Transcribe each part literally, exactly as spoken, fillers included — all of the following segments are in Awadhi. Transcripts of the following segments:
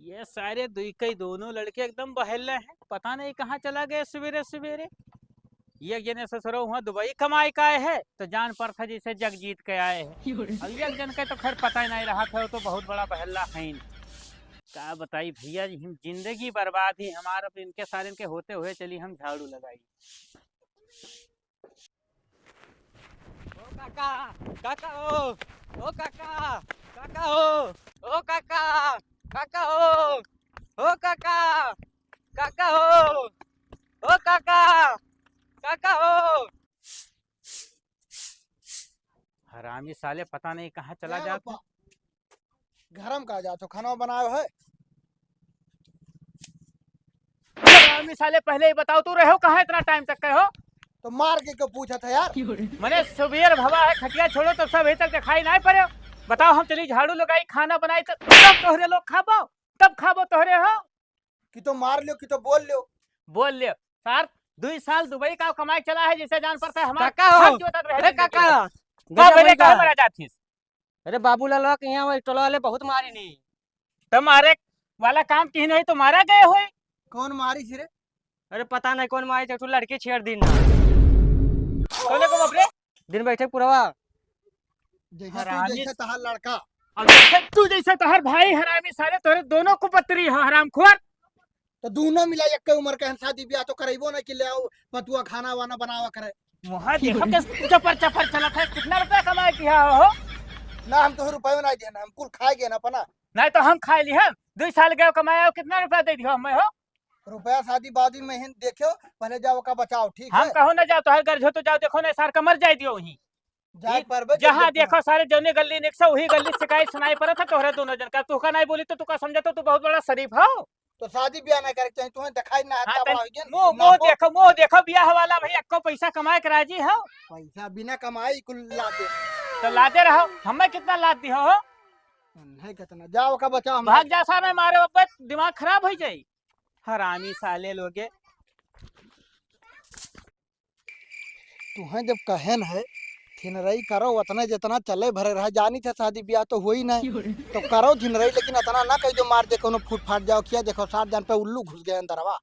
ये सारे दुई कई दोनों लड़के एकदम बहल्ले हैं, पता नहीं कहाँ चला गए सवेरे सवेरे। ये एक जने ससुरो हुआ दुबई कमाई का आए है, तो जान पड़ता जैसे जग जीत के आए हैं। और ये एक जन के तो खैर पता ही नहीं रहा था, वो तो बहुत बड़ा बहल्ला है ही। का बताई भैया जी, हम जिंदगी बर्बाद ही हमारा, अब इनके सारे के होते हुए चली हम झाड़ू लगाई। ओ काका, काका हो, ओ काका, काका हो, ओ काका, काका हो, ओ काका, काका हो, ओ काका, काका हो। हरामी साले पता नहीं कहाँ चला क्या जात है। पापा? घर में का जात हो, खाना बनाए है? हरामी साले, पहले ही बताओ, तू रहो कहाँ इतना टाइम तक के हो? तो मार के क्यों पूछा था यार? मने सुबेर भवा है, खटिया छोड़ो तो सब तक दिखाई नहीं पड़े। बताओ, हम चली झाड़ू लगाई, खाना बनाई, तो तब तोहरे लोग खाबो, तब खाबो तोहरे हो। कि तो मार लियो, कि तो बोल लियो। बोल लियो। सार, दुई साल दुबई का कमाई चला है, जिसे जान पड़ता है हमारा काका हो। हाथ जोतत रहे अरे जिंदगी काका, भर। का गजब भले होई का? काहे मरा जाथिस? अरे बाबूलाल के यहाँ वही टोला वाले बहुत मारी नहीं। तो मारे वाला काम की नहीं तो मारा गए होए। कौन मारी थी रे? अरे पता नहीं कौन मारी थी, एक ठो लड़की छेड़ दी ना। कौन को बाप रे? दिन बैठे पुरवा। जैसे तू हरामी। जैसे तहार लड़का। अब जैसे तू जैसे तहार भाई हरामी साले तोरे दोनों को पत्री है हरामखोर। तो दोनों मिला एक के उम्र के हैं, शादी ब्याह तो करइबो नहीं कि ले आओ पतुआ खाना वाना बनावा करे। मुहा देखो के चपर चपर चलत है, कितना रुपया कमाए किया हो? ना हम तो रुपया नहीं देना, हम कुल खाए गए ना अपना। नहीं तो हम खाए ली हम, दो साल गए कमाए हो, कितना रुपया दे दियो हमें हो? रुपया शादी बाद में ही देखियो, पहले जाओ का बचाओ, ठीक हम है? कहो ना जाओ, तो हर घर जो तो जाओ, देखो ना सार का मर जाए दियो वहीं। जाए ई परबे जहाँ जइबे देखो तहाँ। सारे जौने गल्ली निकसा वही गल्ली शिकायत सुनाई पड़त है तोहरे दोनों जन का। तू का नहीं बोली तो तू का समझा तो तू बहुत बड़ा शरीफ हो। तो शादी ब्याह नहीं करे के चाही, तुम्हें दिखाई ना हाँ, तब तन आओगे, मुंह, ना मुंह हो। देखो, मुंह देखो, ब्याह वाला भाई, अक्को पैसा कमाए के राजी हो? पैसा बिना कमाई कुल ला दे। तो लादे रहो, हमें कितना लाद दी हो? नहीं कितना, जाओ का बचाओ, हम भाग जा सारे, मारे बापे दिमाग खराब हो जाई। हरामी साले लोगे। तुहें जब कहेन है, थिनरई करो, उतने जितना चले भरे रहे, जानी थे शादी ब्याह तो होई नहीं। तो करो थिनरई, लेकिन इतना ना कह दो, मार दे कोनो फूट फाट जाओ, किया देखो, सात जन पे उल्लू घुस गए अंदरवा।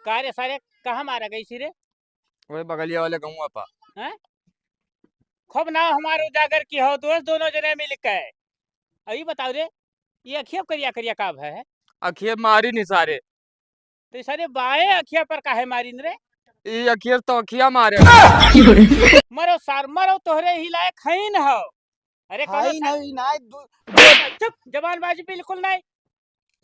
का रे सारे, कहाँ मारा गई सी रे? वही बगलिया वाले गौवा पा। हैं? खूब नाव हमार उजागर की हो, दोस्त दोनों जने मिल के। अभी बताओ रे, ये अखिया करिया करिया का भय है? अखिया मारी नहीं सारे। तो ये सारे बाएं अखिया पर काहे मारिन रे? ई अखिया तो अखिया मारे। मरो सार, मरो, तोहरे ही लायक हईन हो। अरे कौनो हाई सा- नहीं, नाई दु- चुप, जबानबाजी बिल्कुल नहीं।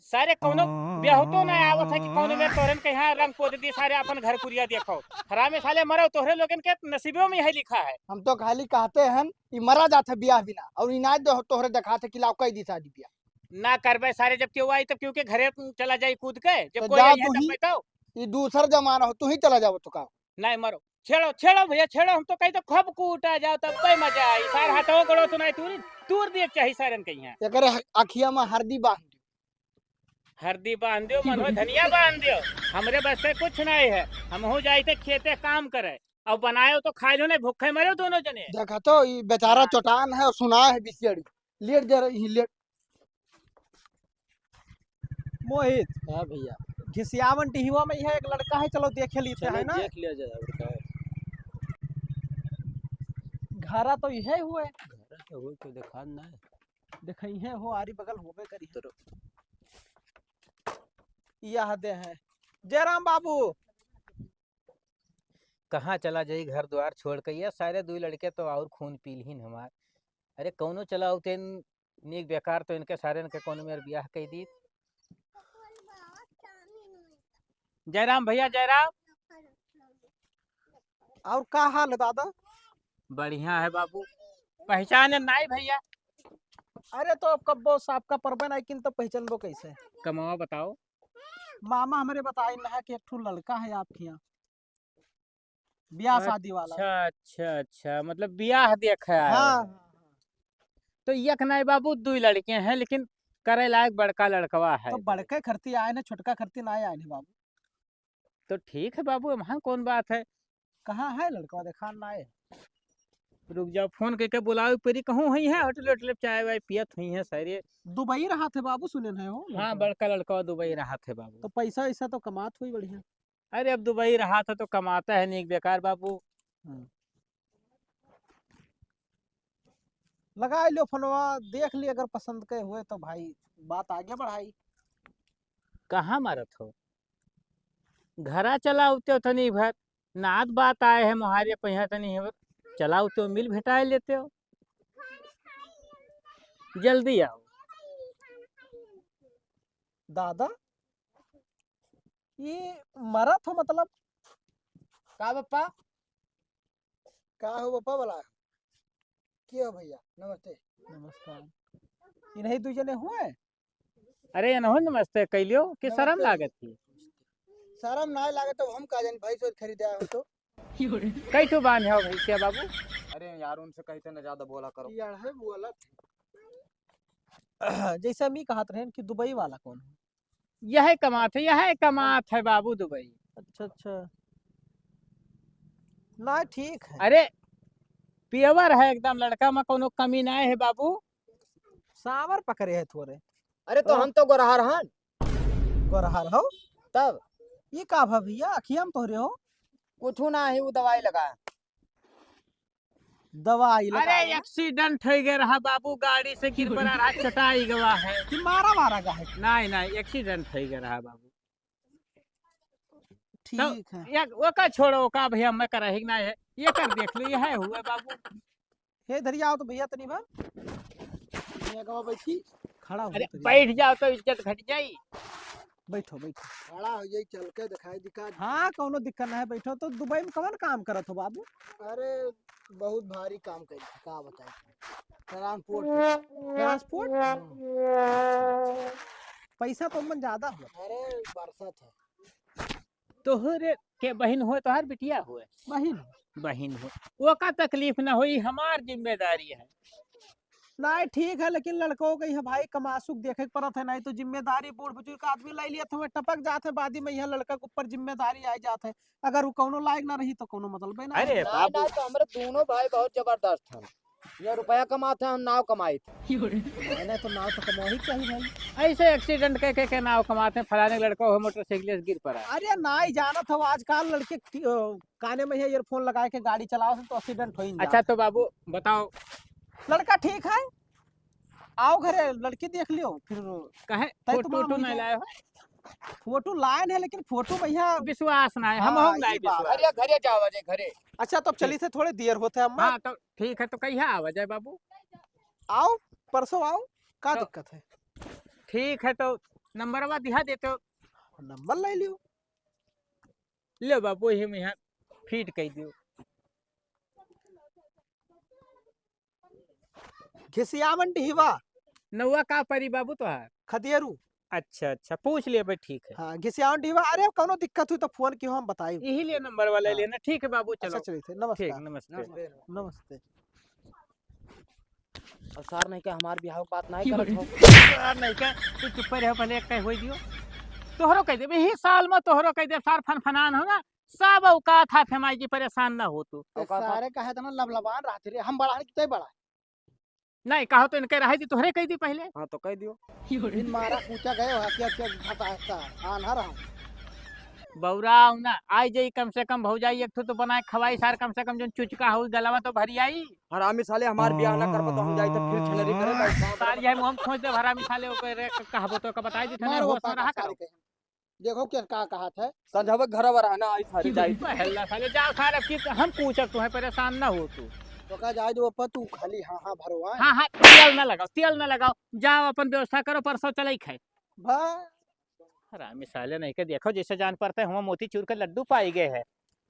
सारे कौनो ब्याह तो नहीं आवत है कि कौनो में तोहरन के यहाँ रंग पोत दी, सारे अपन घर कुरिया देखो। हरामे साले मरो, तोहरे लोगन के नसीबों में यही लिखा है। हम तो खाली कहते हैं, ई मरा जात है ब्याह बिना, और ई नाई दो-, तोहरे देखात है कि लाओ कई दी शादी ब्याह। ना करबे सारे, जब केहू आई तब केहू के घरे चला जाई कूद के, जब तो कोई जा आई है तू तब ही, मैं तो। ई दूसर जमाना हो, तू ही चला जाओ तो का? नहीं मरो, छेड़ो, छेड़ो भैया, छेड़ो, हम तो कहीं तो खूब कूटा जाओ, तब तो मजा आई। सार हाथों गोड़ो तो नहीं तूरी, तूर दिए के चाही सारन के यहाँ। एकरे ह-, अखिया में हरदी बांध दियो। हरदी बांध दियो, मन हो धनिया बांध दियो, हमरे बस से कुछ नहीं है। हम हो जाई थे खेते काम करे, और बनायो तो खाए लो नहीं, भूखे मरो दोनों जने। देखा तो, ई बेचारा हाँ। चोटान है, सुना है बिसियड़ी। लेट जा रही, लेट। मोहित। हाँ भैया। घिसियावन टिहिवा में यह एक लड़का है, चलो देखे लीते चलो हैं ना। देख लिया जाए, और क्या है। घरा तो यह हुए। घरा तो हुए, कोई दिखान ना है। देखइहे हो, आरी बगल होबे करी है। तो यह दे है। जयराम बाबू। कहाँ चला जाई घर द्वार छोड़ के? ये सारे दुई लड़के तो और खून पी लिहिन हमार। अरे कौनो चला होते नीक बेकार तो इनके सारे इनके कौनो मेर बियाह कई दी। जयराम भैया, जयराम। और का हाल है दादा? बढ़िया है बाबू। पहचान नाई भैया? अरे तो अब कब्बो साफ का परबे नाई किन तो पहचानबो कैसे? कमावा बताओ। मामा हमरे बताइन है कि एक ठो लड़का है आपके यहाँ, ब्याह शादी वाला। अच्छा, अच्छा, अच्छा, मतलब ब्याह देखे आए हाँ, हो। हाँ, हाँ। तो एक नाई बाबू, दुई लड़के हैं, लेकिन करे लायक बड़का लड़कवा है। तो बड़के खरती आए ने, छोटका खरती ना आए ने बाबू। तो ठीक है बाबू, वहाँ कौन बात है। कहाँ है लड़कवा, देखा ना है। रुक जाओ, फोन कइके बुलावे परी, कहूँ हुई है, होटल, होटल चाय वाय पियत हुई है सारे। दुबई रहत है बाबू, सुने है हो हाँ, लड़का। बड़का लड़का दुबई रहत है बाबू। तो पैसा वैसा तो कमात हुई बढ़िया। अरे, अब दुबई रहत है तो कमाता है नहीं बेकार बाबू। हम्म। लगाइ लियो फोनवा, देख ली, अगर पसंद के हुए तो भाई बात आगे बढ़ाई। कहाँ मारत हो? घरा चला उते तनी भर, नात बात आए है मोहारे पहिया तनी है, चला उते मिल भेटाए लेते हो। जल्दी आओ। दादा, ये मरत हो मतलब? का बप्पा? का हो बप्पा वाला? के हो भैया? नमस्ते। नमस्कार। इन्हीं दू जने हुए? अरे, इन्हों नमस्ते कैलियो कि शर्म नमस्ते। लागत थी? शर्म ना लागत, तो हम का जानी, भैंस वैस खरीदे आए हो तो। कई ठो बांध हो भैंसिया बाबू? अरे यार, उनसे कहते ना ज्यादा बोला करो। यार है बोला। जैसे हम ही कहत रहेन कि दुबई वाला कौन है? यह कमात है, यह कमात है बाबू दुबई। अच्छा, अच्छा। ना, ठीक है। अरे, pure है एकदम, लड़का में कोनो कमी ना है बाबू। सावर पकड़े है थोड़े। अरे, तो हाँ। हम तो गोरहर हन। गोरहर हो? तब? ये का भा भैया, अखिया में तोहरे हो? कुछ ना है, वो दवाई लगा। दवाई अरे, लगा। Accident होइ गया रहा बाबू, गाड़ी से गिर पड़ा रहा, चटाई गवा है। कि मारा मारा गा है? नहीं, नहीं, accident होइ गया रहा बाबू। ठीक तो है। एक, ओका छोड़ो, ओका भैया मैं करा ही नहीं है, ये कर देख लो, ये है हुआ बाबू। हे धरिया आओ तो भैया तनी बा। ये गवा बैठी, खड़ा हो अरे, तनी। बैठ जाओ तो इज्जत घट जाई। बैठो, बैठो। खड़ा हो जाई, चल के दिखाई दिखा। हाँ, कौनो दिक्कत ना है, बैठो। तो दुबई में कौन काम करत हो बाबू? अरे, बहुत भारी काम करी, का बताई? Transport। Transport? हाँ। पैसा तो मन ज्यादा हो। अरे, बरसत है। तोहरे के बहिन होए, तोहार बिटिया होए? बहिन। बहिन होए, ओका तकलीफ ना होई, हमार जिम्मेदारी है। नहीं, ठीक है, लेकिन लड़को के यहाँ भाई कमासुक देखे के पड़त है, नहीं तो जिम्मेदारी बूढ़ बुजुर्ग आदमी लै लियत हमें टपक जात है, बादी में यहाँ लड़का के ऊपर जिम्मेदारी आ जात है। अगर वो कौनो लायक ना रही तो कौनो मतलब ना अरे है। नहीं, बाबू। नहीं, तो हमरे दोनों भाई बहुत जबरदस्त हैं। ये रुपया कमाते हैं, हम नाव कमाई थे। नहीं, नहीं, तो नाव तो कमाओ ही चाहिए भाई। ऐसे accident के, के, के नाव कमाते हैं, फलाने लड़का हो मोटरसाइकिल से गिर पड़ा। अरे नहीं, जानत हो आजकल लड़के टी-, अ, काने में है earphone लगाए के गाड़ी चलाओ से तो accident हो ही अच्छा, जात। तो बाबू बताओ। लड़का ठीक है, आओ घरे, लड़की देख लियो, फिर कहे तय फोटो तुम्हारा वोटो वही नहीं जाए। लाए हो? फोटो लाए हैं, लेकिन फोटो भैया विश्वास ना है, हम हाँ, हम ये लाए बात। विश्वास। अरे घरे जाओ, अरे घरे। अच्छा, तो अब चली थे, थोड़े देर होते हैं, हम हाँ, तो ठीक है, तो कहिया आवा जाए बाबू? आओ, परसों आओ, का तो दिक्कत है? ठीक है, तो नंबरवा दिहा देते हो। नंबर ले लियो। ले बाबू, यही में यहाँ फिट कर दियो। घिसियावन डिहवा। नौवा का परी बाबू तोहार? खदेरू। अच्छा, अच्छा, पूछ लिए भाई, ठीक है। हाँ, घिसियावन डिहवा। अरे, कौनो दिक्कत हुई तो फोन किहो, हम बताई। यही लिए नंबर वाला हाँ। लेना। ठीक है बाबू, अच्छा, चलो। चलिए, ठीक, नमस्कार। नमस्ते। नमस्ते। नमस्ते। और सार नहीं का हमार बियाह के बात नहीं करत हो। सार नहीं का, तू चुप्पे रहो, पहले एक कह होई दियो। तोहरो कह देबे, यही साल में तोहरो कह देबे, सार फनफनान हो ना, सब औकात हाथ में आई जी, परेशान ना हो तू। ए, औकात हाथ। सारे कहे तना लबलबान रहते रे, हम बड़ा है कि तय बड़ा है? नहीं, कहो तो इनके रहे जी, तोहरे कह दी पहले। हाँ, तो कह दियो। इन मारा कूचा गए हो, क्या, क्या घाटा है, आन्हर हम। बौराव ना, आई जाई कम से कम भौजाई, एक ठो तो बनाए खवाई सार, कम से कम जोन चुचका हो, गलवा तो भरी आई। हरामी साले, हमार बियाह ना करबो तो हम जाई तो फिर छनरी करे, भाई साहब। सार यही मुंह में खोज दे, हरामी साले, ओकरे कहबो तो का बताई दी, थने मारो होश में पाका रहा सारे करो। के। देखो क्या का कहत है। संझावे घर वर है ना, आई सारे जाई। पहला साले जाओ सारे, अब की हम पूछब तुम्हें, परेशान ना हो तू। तो का जाए दो ऊपर तू खाली हाँ, हाँ भरो, हाँ। हाँ, हाँ, तेल ना लगाओ, तेल ना लगाओ, जाओ अपन व्यवस्था करो, परसों चले खाए। बा। हरामी साले नहीं के देखो, जैसे जान पड़ते हैं, हम मोतीचूर के लड्डू पाई गए हैं।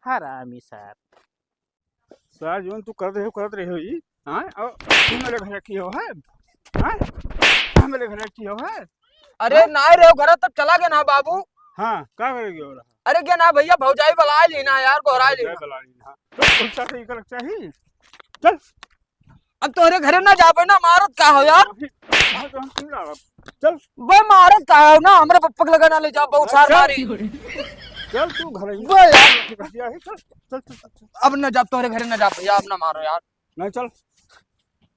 हरामी सार। सार, जोन तू करत रहे हो, करत रहे हो ई, हाँ? और तू मेरे घर की हो है? हाँ? तू मेरे घर की हो है? अरे, हाँ? ना रहे हो घर, तब चला गया ना बाबू। हाँ, का करे गयो रहा? अरे, क्या ना भैया, भौजाई बुला ली ना यार, गोहरा ली भौजाई ना। बुला ली ना। तो उल्टा से इकर चाहिए। चल। अब तोहरे घरे ना जाबे ना, मारत का हो यार? अभी, अभी तो हम सुन रहा। चल। बे, मारत का हो ना, हमरे पप्पा के लगे ना ले जाओ, बहुत सार चल। मारी। चल तू घर ही। बे यार। चल, चल, चल, चल। अब ना जाब तोहरे घरे ना जाब भैया, अब ना मारो यार। नहीं, चल,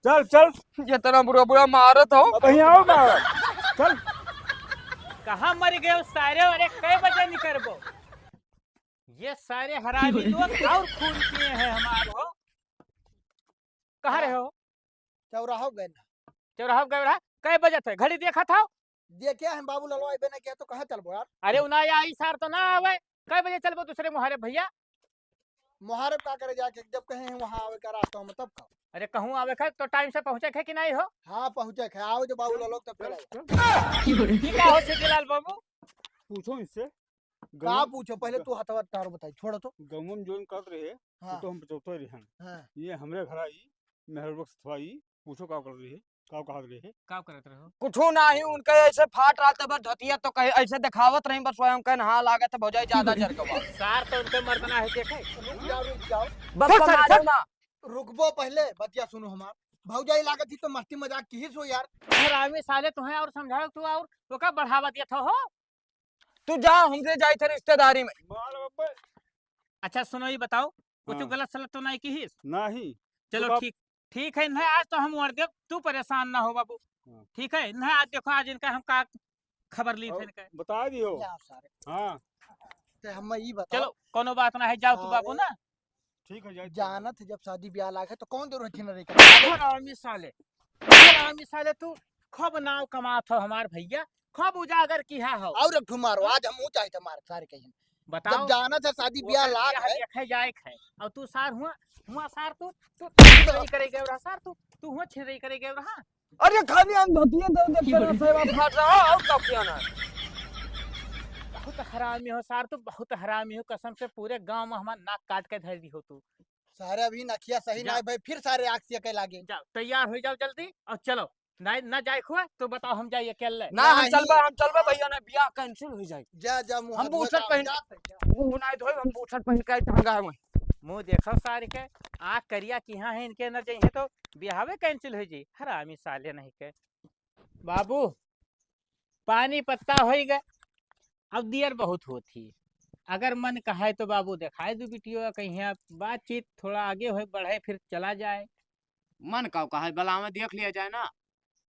चल, चल। ये तना बुरा बुरा मारत हो। अब यहीं आओ ना। चल। कहाँ मर गए सारे? अरे, कै बजे निकरबो? ये सारे हरामी लोग और खून पिए हैं हमार हो। कहाँ रहे हो? चौराहा गए ना। चौराहा गए रहा? कै बजे थे? घड़ी देखा था? देखे हम बाबू ललवा अइबे ना किया तो कहाँ चलबो यार? अरे, उना या ई सार तो ना आवे। कै बजे चलबो दूसरे मुहारे भैया? मुहारे का करे जाके, जब कहे हैं वहाँ आवे का रास्ता में, तब का? अरे, कहूँ आवे का तो टाइम से पहुँचे के कि नहीं हो? हाँ, पहुँचे के। आओ जो बाबू ललवा तब चल, चला। चल। ठीक है, हो छेदीलाल बाबू। पूछो इससे। का गंगम पूछो, पहले तू हथवा तार बताई, छोड़ तो। गंगम जोन करत रहे, हाँ। तो हम बचौते रहे हैं। हाँ। ये हमरे घर आई, मेहर वक्त आई, पूछो का करत रहे, का कहत रहे। का करत रहो? कुछू नाही, उनके ऐसे फाट रहा था, बस धोतिया तो कहे, ऐसे दिखावत रही, बस स्वयं कहन, हाँ, लागत है भौजाई ज्यादा जर गवा। सार तो उनके मर्द ना है, देखे। रुक जाओ, रुक जाओ। बस चल, चल, कमा चल। दो ना। रुकबो पहले, बतिया सुनो हमार। भौजाई लागत ही तो मस्ती मजाक किहिस हो यार। हरामी साले, तुम्हें और समझाओ, तू और ओका बढ़ावा दिया था हो। तू जा, हमरे जाई थे रिश्तेदारी में। मार बब्बे। अच्छा सुनो, ये बताओ, कुछ हाँ। गलत सलत तो नहीं किहिस? नहीं। चलो तो ठीक, ठीक है, नहीं आज तो हम वोट देब, तू परेशान ना हो बाबू। हाँ। ठीक है, नहीं आज देखो, आज इनका हम का खबर ली और थे इनका। बता दियो। जाओ सारे। हाँ। ते हम ई बताओ। चलो, कोनो बात ना है, जाओ तू बाबू सारे ना। ठीक है, जाए तो। जानत है जब शादी ब्याह लाग है तो कौन जरूरत है ना रे का? हरामी साले, हरामी साले, तू खूब नाव कमात हो हमार भैया, खूब उजागर किहा हो। और एक ठो मारो, आज हम ऊँचा है तो मार सारे कहीं। बताओ। जब जानत है शादी वो ब्याह कर लाग दिया है। देखे जाए है। और तू सार हुआ, हुआ सार तू, तू छिनरई करे गए रहा सार तू, तू हुआ छिनरई करे गए रहा। अरे खाली हम धोतिए दे दे तेरा सेवा फाट रहा और का किया ना। बहुत हरामी हो सार तू, बहुत हरामी हो, कसम से पूरे गांव में हमार नाक काट के धर दी हो तू। सारे अभी नखिया सही जा। ना भाई, फिर सारे आग से के लागे। जाओ, तैयार हो जाओ जल्दी और चलो। नहीं, ना जाए खुआ तो बताओ, हम जाइए अकेले। ना, हम नहीं। चलबे, हम चलबे भैया, ना बियाह cancel हो जाए। जा, जा, मुँह हम हाथ धो बूछट के पहन, जा, जा। मुँह ना धोए, हम बूछट पहन के टंगा है वहीं। मुँह देखो सारे के, आँख करिया किहाँ है इनके, न जइहे तो बियाहवे cancel हो जाई। हरामी साले नहीं के। बाबू, पानी पत्ता होई गए, अब दियर बहुत होत ही। अगर मन कहे तो बाबू देखाए दू बिटियो, कहीं बातचीत थोड़ा आगे होए, बढ़े, फिर चला जाए। मन का कहे, बलावे देख लिया जाए ना।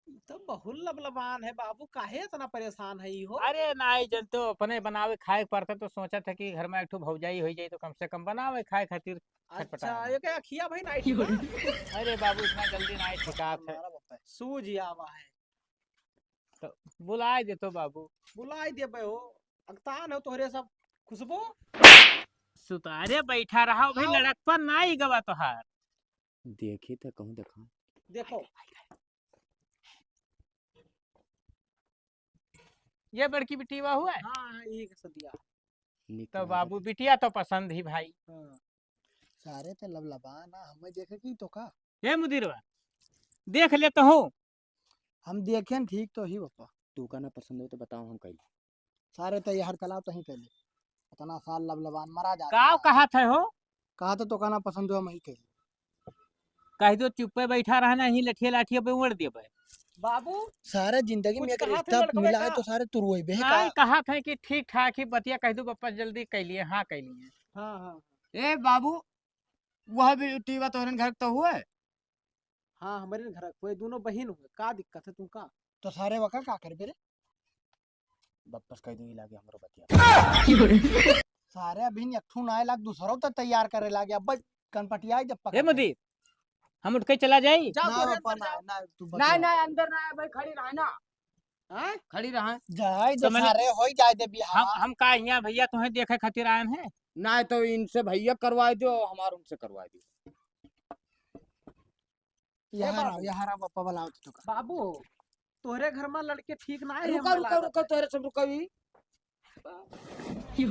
ई तो बहुत लबलबान है बाबू, काहे इतना परेशान है ई हो? अरे नाई जन तो अपने बनावे खाए के पड़ता तो सोचत है कि घर में एक ठो भौजाई हो जाए तो कम से कम बनावे खाए खातिर छटपटा अच्छा, है। ये क्या अखिया भाई नाई ठीक बा? अरे बाबू इतना जल्दी नाई ठिकात है। हमारा बाप है। सूझ आवा है। तो बुलाए दे तो बाबू। बुलाए दे बे हो। अगतान हो तोहरे सब खुशबू। सुतारे बैठा रहा भाई, आओ। लड़कपन नाई गवा तोहार। देखी तो कहूँ देखा। देखो। ये बड़की बिटिया हुआ है? हाँ, हाँ, यही के सदिया। निक तो लागत बाबू है। बिटिया तो पसंद ही भाई। हाँ। सारे तो लबलबा ना, हमें देखे की तो का? ए मुदीरवा, देख ले तो हो। हम देखेन ठीक तो ही बप्पा। तू का ना पसंद हो तो बताओ, हम कइली। सारे तो यार चलाओ तो ही कइली। इतना साल लबलबान मरा जाता का है। कहा थे हो? कहा तो, तो का ना पसंद हो, हम ही कइली। कह दो चुप्पे बैठा रहना, ही लठिया लाठिया पे उड़ दिए बे। बाबू, सारे जिंदगी में कुछ एक कहा थे रिश्ता लड़कवे मिला है का? तो सारे तुरवई बे का? नहीं, कहा थे कि ठीक ठाक ही बतिया कह दो बप्पा, जल्दी कइलिए, हाँ कइलिए। हाँ, हाँ। ए बाबू, वह भी टीवा तोहरन घर तो हुए? हाँ, हमरे घर कोई दोनों बहिन हुए, का दिक्कत है तुमका? तो सारे वका का करबे रे? वापस कह दूंगी लागे हमरो बतिया। सारे अभी एक ठू ना आए लाग, दूसरो तो तैयार करे लागे। अब कनपटिया जब पकड़ ए मुदीर, हम उठ के चला जाई? जा ना, तोरे बापा, अंदर ना, जाओ। ना, तू ना, बता। ना, अंदर ना आए भाई, खड़ी रहे ना। हाँ? खड़ी रहे। जाए दे तो मैंने सारे, होई जाए दे बिहार। हम, हम का हियाँ भैया तुम्हें देखे खातिर आए हैं? ना तो इनसे भैया करवाए दो, हमार उनसे करवाए दो। ए यहाँ रहो, बाबू। यहाँ रहो, पापा बुलाओ तो का। बाबू, तोहरे घर में लड़के ठीक ना है, रुका, हमें रुका, लागत रुका, है। तोहरे सब रुका भी।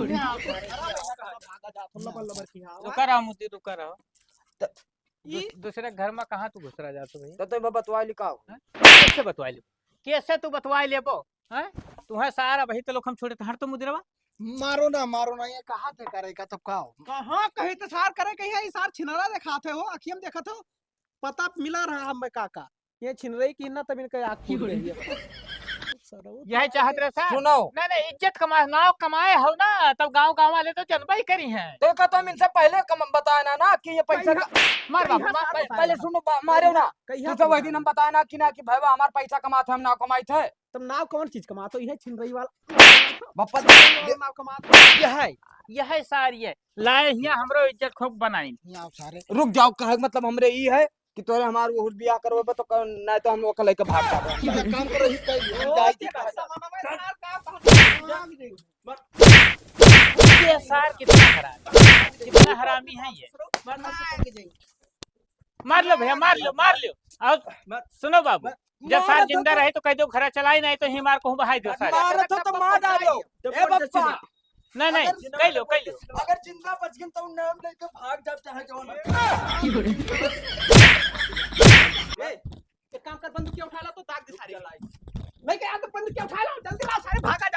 यहाँ आओ, तोहरे घर में भागा जात हो, लबर लबर की, हाँ, रुका रहो, मुद्दी रुका रहो। तो ई दू-, दूसरे घर में कहाँ तू घुसरा जात हो भैया? तो, तो बतवाई ली का हो? हैं? कैसे बतवाई ली? कैसे तू बतवाई लेबो? हैं? तुम्हें सारा वही तो लोग हम छोड़े, तहार तो मुदिरवा। मारो ना, मारो ना, ये कहाँ थे करे का, तब का हो? कहाँ कहीं तो सार करे कहीं, ये सार छिनरा दिखाते हो, अखियम देखत हो, पता मिला रहा हमें का का। ये छिनरई की ना तब इनका आँख फूट गई है। यही चाहत रहे सर। सुनो। नहीं, नहीं, इज्जत कमाए, नाव कमाए हो ना, तब गाँव, गाँव वाले तो जनबा ही करी हैं। तो का तुम इनसे पहले कम बताए ना, ना कि ये पैसा पैसा का, मार बाबू, मार, पह-, पहले सुनो, बा-, मारे ना। कहिया तुमसे वही बताए? दिन हम बताए ना कि ना कि भाई, हमार पैसा कमात है, हम नाव कमाइत है। तब नाव कौन चीज कमात हो? यह छिनरई वाला। बप्पा, छिनरई वाला ये नाव कमात हो। यह है, यह है सार, ये लाए हियाँ हमरो इज्जत खूब बनाई। हियाँ आओ सारे। रुक जाओ, कहे मतलब हमरे ई है कि तोरे हमार वो बियाह करवेबे तो कर, नहीं तो हम ओकर लेके भाग जाबे। काम कर रही कहीं, ओ, जाई ठीक है, सामान में सार का, ये सार कितना हरामी, कितना हरामी है ये। मार लो भैया, मार लो, मार लो। और सुनो बाबू, जब सार जिंदा रहे तो कह दो घर चलाई, नहीं तो ही मार को बहाई दो सारे। मारत हो तो मार डालो। ए बप्पा। नहीं, नहीं, अगर कह लो, कह लो। अगर जिंदा बच गए तो नाम लेके भाग जाते हैं जौन। ए, एक काम कर, बंदूकिया उठा ला तो दाग दे सारे। नहीं क्या, तो बंदूकिया उठा ला, जल्दी लाओ सारे, भागा।